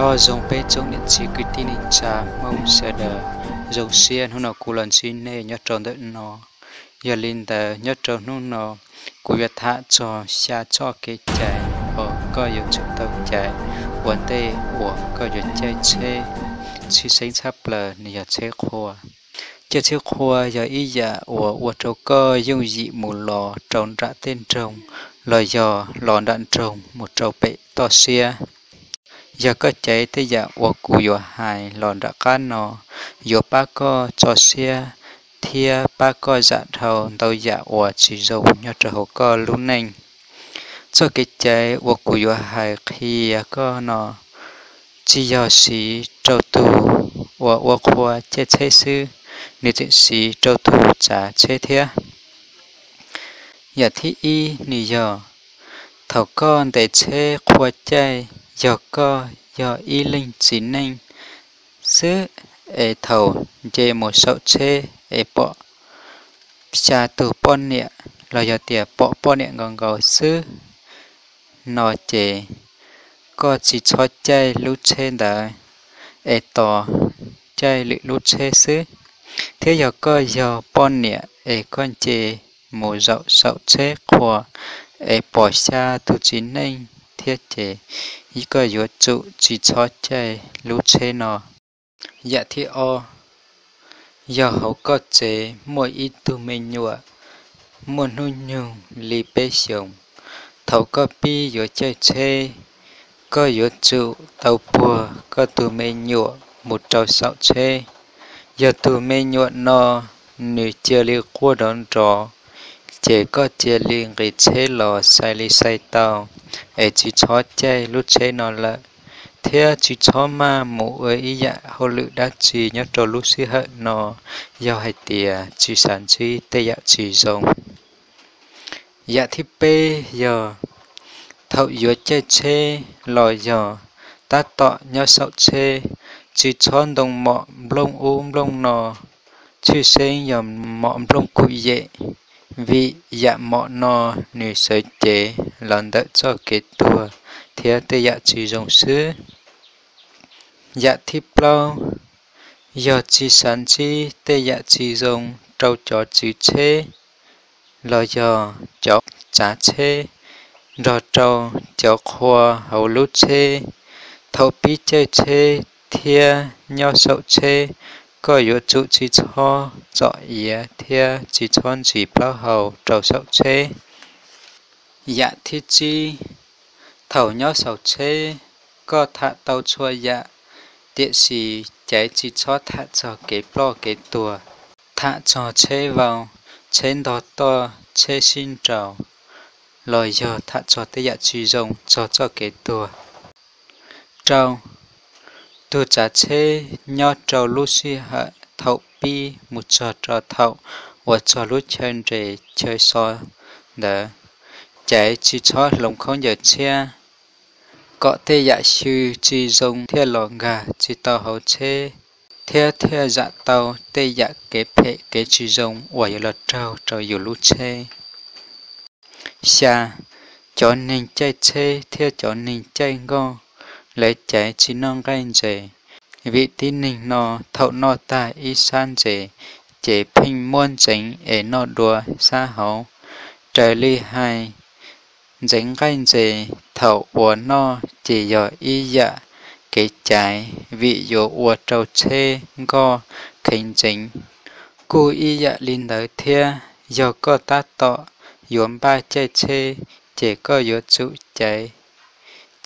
Nyob zoo peb tsoom niam txiv kwv tij neej tsa Hmoob sawv daws, zoo siab hnub no kuv los ntsib nej nyob rau ntawm no. Yog li ntawd nyob rau hnub no kuv yuav tham txog xya txoj kev cai uas koj yuav tsum tau caiv ua ntej uas koj yuav caij tsheb. Tshwj xeeb tshaj plaws nws yog tsheb qhua. Caij tsheb qhua yog ib yam uas ua rau koj yooj yim mus los rau nram tej nroog los yog los nram nroog mus rau pem toj siab. Yog koj caiv tej yam uas kuv yuav hais los nram qab no, yuav pab koj tso siab thiab pab koj zam dhau ntau yam uas tsis zoo nyob rau hauv koj lub neej. Txoj kev caiv uas kuv yuav hais qhia koj no tsis yog siv rau tus uas ua qhua caij tsheb xwb, nws tseem siv rau tus tsav tsheb thiab. Yam thib ib nws yog, thaum koj ntes tsheb qhua caij, yog koj yog ib leeg txiv neej xwb es thaum nce mus saum tsheb es pom xya tus poj niam los yog tias pom poj niam nkaus nkaus xwb no ces koj tsis txhob caij lub tsheb ntawd es tos caij lwm lub tsheb xwb. Thiab yog koj yog poj niam es koj nce mus zaum saum tsheb qhua es pom xya tus txiv neej thiab ces koj yuav tsum tsis txhob caij lub tsheb no. Yam thib ob, yog hauv koj tsev muaj ib tug me nyuam muaj hnub nyoog li peb xyoos, thaum koj pib yuav caij tsheb, koj yuav tsum tau puag koj tus me nyuam mus rau saum tsheb. Yog tus me nyuam no nws cia li quaj nrov nrov, ces koj cia li nqis tsheb los xais li xais tau, es tsis txhob caij lub tsheb no lawm. Thiab tsis txhob maj mus ua ib yam hauj lwm dab tsi nyob rau lub sij hawm no, yog hais tias tsis xav ntsib tej yam tsis zoo. Yam thib peb yog, thaum yuav caij tsheb los yog tab tom nyob saum tsheb, tsis txhob ntoo mom nplooj ub nplooj no, tshwj xeeb yog mom nplooj kuj yem, vim yam mom no nws sawv cev los ntawm txoj kev tuag thiab tej yam tsis zoo xwb. Yam thib plaub, yog tsis xav ntsib tej yam tsis zoo rau cov tswv tsheb los yog cov tsav tsheb nrog rau cov qhua hauv lub tsheb, thaum pib caij tsheb thiab nyob saum tsheb, koj yuav tsum tsis txhob txom iav thiab tsis txhob ntsis plaub hau rau saum tsheb. Yam thib tsib, thaum nyob saum tsheb, koj tham tau txhua yam, tiam sis caiv tsis txhob tham txog kev ploj kev tuag, tham txog tsheb vau, tsheb ntog toj, tsheb sib nraus, los yog tham txog tej yam tsis zoo txog txoj kev tuag. Rau, tus tsav tsheb nyob rau lub sij hawm thaum pib mus txog rau thaum uas txog lub chaw nres chaw so ntawd, caiv tsis txhob hloov khaub ncaws tshiab, kom tej yam xyw tsis zoo thiaj los nkag tsis tau hauv tsheb, thiab thiaj zam tau tej yam kev phem kev tsis zoo uas yuav los raug rau yus lub tsheb. Xya, cov neeg caij tsheb thiab cov neeg caij nkoj, lawv caiv tsis noj nqaij ntses, vim tib neeg no thaum noj tag ib sab ntses, ces pheej muab ntxeev es noj dua sab hauv. Raws li hais, ntxeev nqaij ntses thaum uas noj ces yog ib yam kev caiv, vim yuav ua rau tsheb nkoj kheev ntxeev. Kuj ib yam li ntawd thiab, yog koj tab tom yuav npaj caij tsheb, ces koj yuav tsum caiv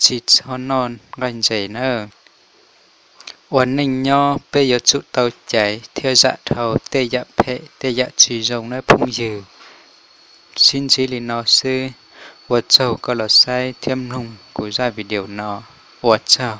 tsis txhob noj nqaij ntses nawb. Ua neej nyob peb yuav tsum tau caiv thiab zam dhau tej yam phem tej yam tsis zoo nawb phooj ywg. Sib ntsib li no xwb, ua tsaug koj los saib thiab mloog kuv zaj video no. Ua tsaug.